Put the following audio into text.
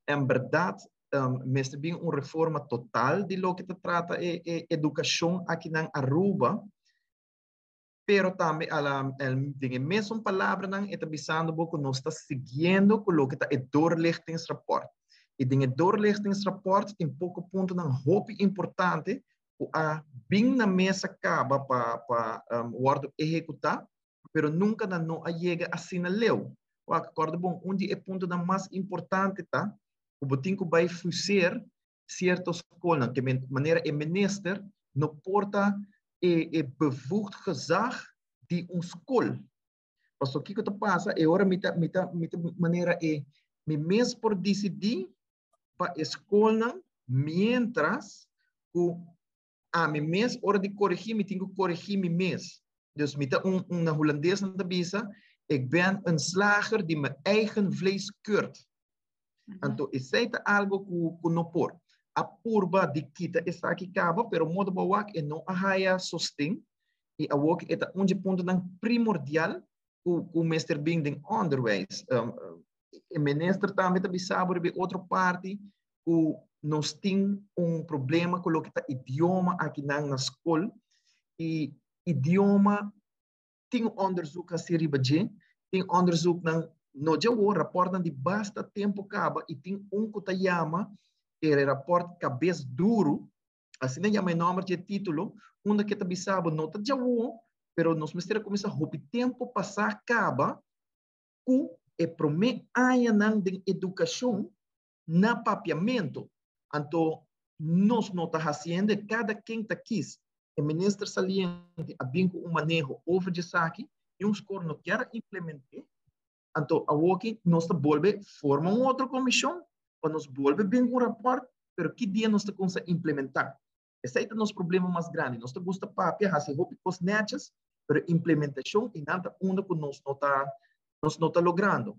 En berdad, mester bin un reforma total di loke ta trata e educacion aki na Aruba, pero tambe ala den e mesun palabranan e ta bisando bo cu nos ta siguiendo cu loke ta e doorlichtingsrapport. Y den e doorlichtingsrapport tin poco puntonan hopi importante cu a bin na mesa caba pa wordo ehecuta, pero nunca nan no a yega asina leu. Wak, corda bon, un di e puntonan mas importante ta cu bo tin cu bay fuseer cierto scolnan, cu manera e minister no por ta e bevoegd gezag di un scol. Paso kico ta pasa, e ora mi ta manera e mi mes por decidi pa e scolnan, mientras cu ami mes ora di corrigi, mi tin cu corrigi mi mes. Dus mi ta un na Hulandes nan ta bisa: "Ik ben een slager die mijn eigen vlees keurt." Anto, esey ta algo cu no por. A purba di kita esaki caba, pero modo bo wak e no a haya sosten y awor e ta un di puntonan primordial cu mester bin den onderwijs. E minister tambe ta bisa riba otro parti cu nos tin un problema cu loke ta idioma aki na scol y idioma tin onderzoek asina riba dje, tin onderzoek nan no dje rapportnan di basta tempo caba y tin un cu ta yama e rapport Cabes Duro, asina yama e nomber di titulo, unda cu ta bisa bo no ta djawo, pero nos mester cuminsa hopi tempo pasa caba cu e prome añanan di educacion na Papiamento. Anto, nos no ta haciendo, cada ken ta kies. E minister saliente a bin cu un maneho over di esaki y un scol no kier implementa. Anto, awoki nos ta bolbe forma un otro comision, pa nos bolbe bin un rapport, pero ki dia nos ta cuminsa implementa? Esey ta nos problema mas grandi. Nos ta gusta papia, haci hopi cos netjes, pero implementacion y nan ta unda cu nos no ta logrando.